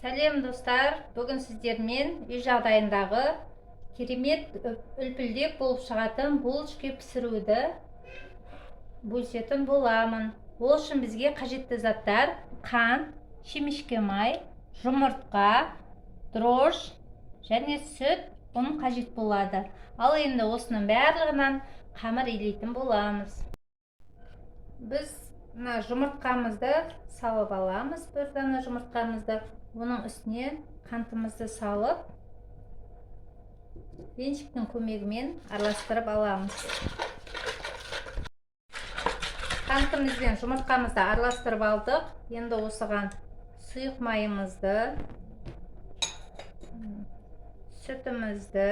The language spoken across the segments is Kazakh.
Сәлем, достар! Бүгін сіздермен үй жағдайындағы керемет үлпілдек болып шығатын булочки пісіруді бөлісетін боламын. Ол үшін бізге қажетті заттар: қант, шемішке май, жұмыртқа, дрожж және сүт, ұн қажет болады. Ал енді осының барлығынан қамыр илейтін боламыз. Біз мына жұмыртқамызды салып аламыз, бір дана жұмыртқамызды, оның үстіне қантымызды салып, венчиктің көмегімен араластырып аламыз. Қантымыз бен жұмыртқамызды араластырып алдық. Енді осыған сұйық майымызды, сүтімізді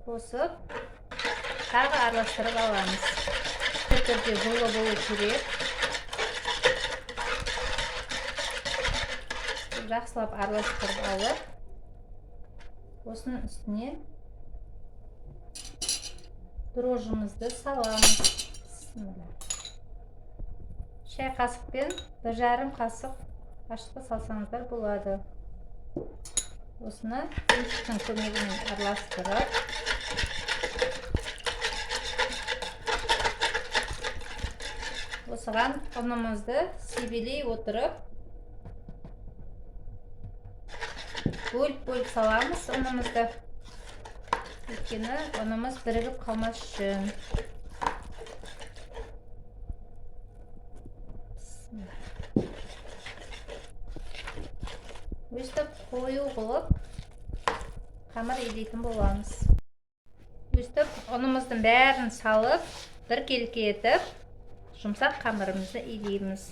қосып, тағы араластырып аламыз. Түрде жылы болу керек. Жақсылап араластырып алып, осының үстіне дрожжымызды саламыз. Бісміллә. Шай қасықпен 1,5 қасық ашытқы салсаңыздар болады. Осыны венчиктің көмегімен араластырып, осыған ұнымызды себелей отырып, бөліп-бөліп саламыз ұнымызды. Өйткені ұнымыз бірігіп қалмас үшін. Бісміллә. Өстіп қою қылып қамыр илейтін боламыз. Өстіп ұнымыздың бәрін салып, біркелкі етіп, жұмсақ қамырымызды илейміз.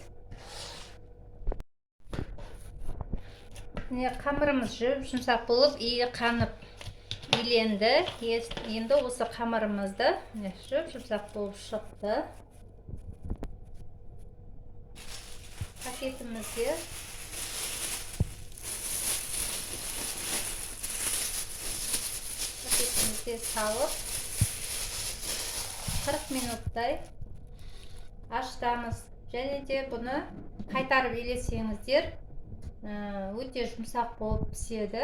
Міне, қамырымыз жұп жұмсақ болып, иі қанып иленді. Енді осы қамырымызды, міне, жұп жұмсақ болып шықты. Пакетімізге салып, 40 минуттай ашытамыз. Және де бұны қайтарып илесеңіздер, өте жұмсақ болып піседі.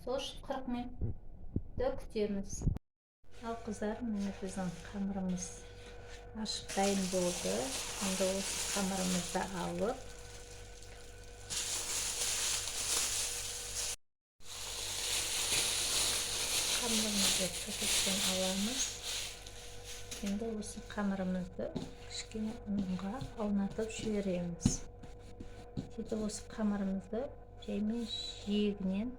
Сол үшін 40 минутты күтеміз. Ал қыздар, міне, біздің қамырымыз ашып дайын болды. Енді осы қамырымызды алып, қамырымызды пакеттен аламыз. Енді осы қамырымызды кішкене ұнға аунатып жібереміз. Сөйтіп осы қамырымызды жаймен жиегінен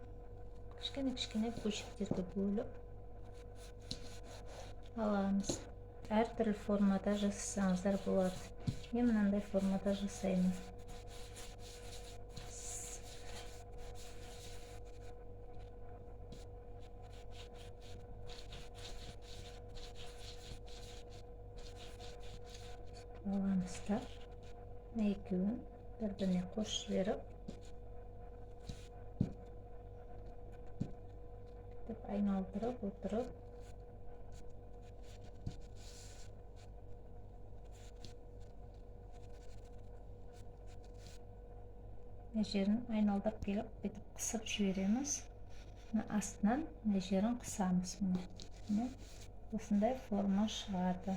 кішкене-кішкене бөлшектерге бөліп аламыз. Әртүрлі формада жасасаңыздар болады. Мен мынандай формада жасаймын. Аламыз да, мына екеуін бір-біріне қосып жіберіп, бүйтіп айналдырып отырып, мына жерін айналдырып келіп, бүйтіп қысып жібереміз. Мына астынан мына жерін қысамыз. Міне, осындай форма шығады.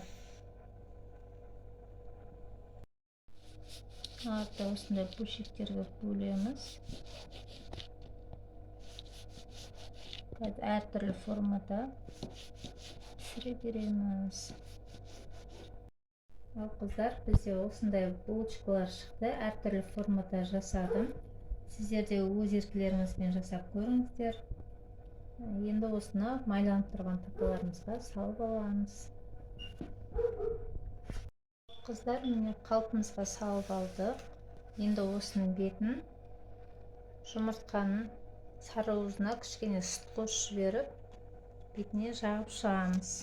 Артта осындай бөлшектерге бөлеміз. Әртүрлі формада пісіре береміз. Ал қыздар, бізде осындай булочкалар шықты. Әртүрлі формада жасадым. Сіздер де өз еркілеріңізбен жасап көріңіздер. Енді осыны майланып тұрған табаларымызға салып аламыз. Қыздар, міне, қалпымызға салып алдық. Енді осының бетін жұмыртқаның сары уызына кішкене сүт қосып жіберіп, бетіне жағып шығамыз.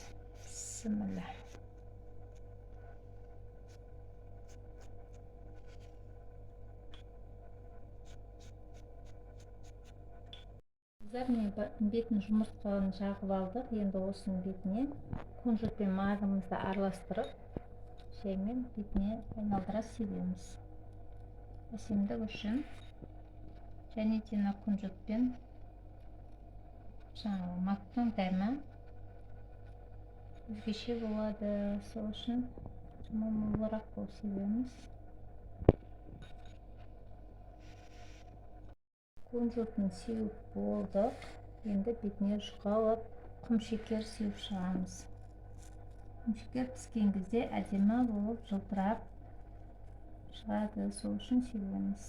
Бісміллә. Қыздар, міне, бетін жұмыртқаны жағып алдық. Енді осының бетіне кунжут пен майымызды араластырып, жаймен бетіне айналдыра себеміз. Әсемдік үшін. Және де мына күнжітпен жаңағы мактың дәмі өзгеше болады. Сол үшін молырақ болып себеміз. Кунжутын сеуіп болдық. Енді бетіне жұқалап құмшекер сеуіп шығамыз. Құмшекер піскен кезде әдемі болып жылтырап шығады, сол үшін себеміз.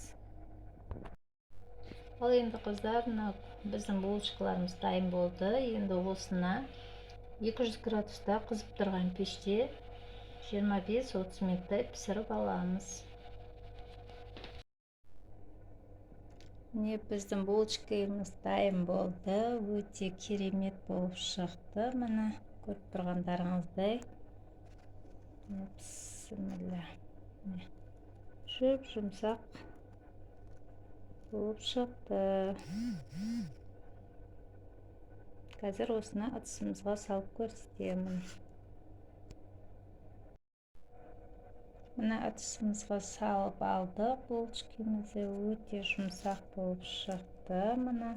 Ал енді, қыздар, мына біздің булочкаларымыз дайын болды. Енді осыны 200 градуста қызып тұрған пеште 25-30 минуттай пісіріп аламыз. Міне, біздің булочкамыз дайын болды. Өте керемет болып шықты. Міне, көріп тұрғандарыңыздай. Бісміллә. Жұп жұмсақ болып шықты. Қазір осыны ыдысымызға салып көрсетемін. Мына ыдысымызға салып алдық булочкамызды. Өте жұмсақ болып шықты. Мына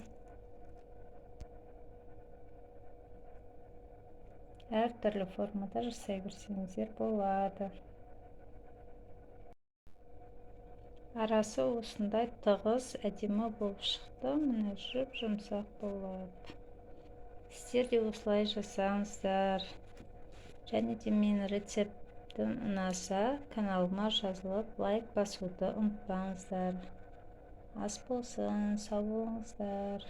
әртүрлі формада жасай берсеңіздер болады. Арасы осындай тығыз, әдемі болып шықты. Міне, жұп жұмсақ болады. Сіздер де осылай жасаңыздар. Және де менің рецептім ұнаса, каналыма жазылып, лайк басуды ұмытпаңыздар. Ас болсын, сау болыңыздар.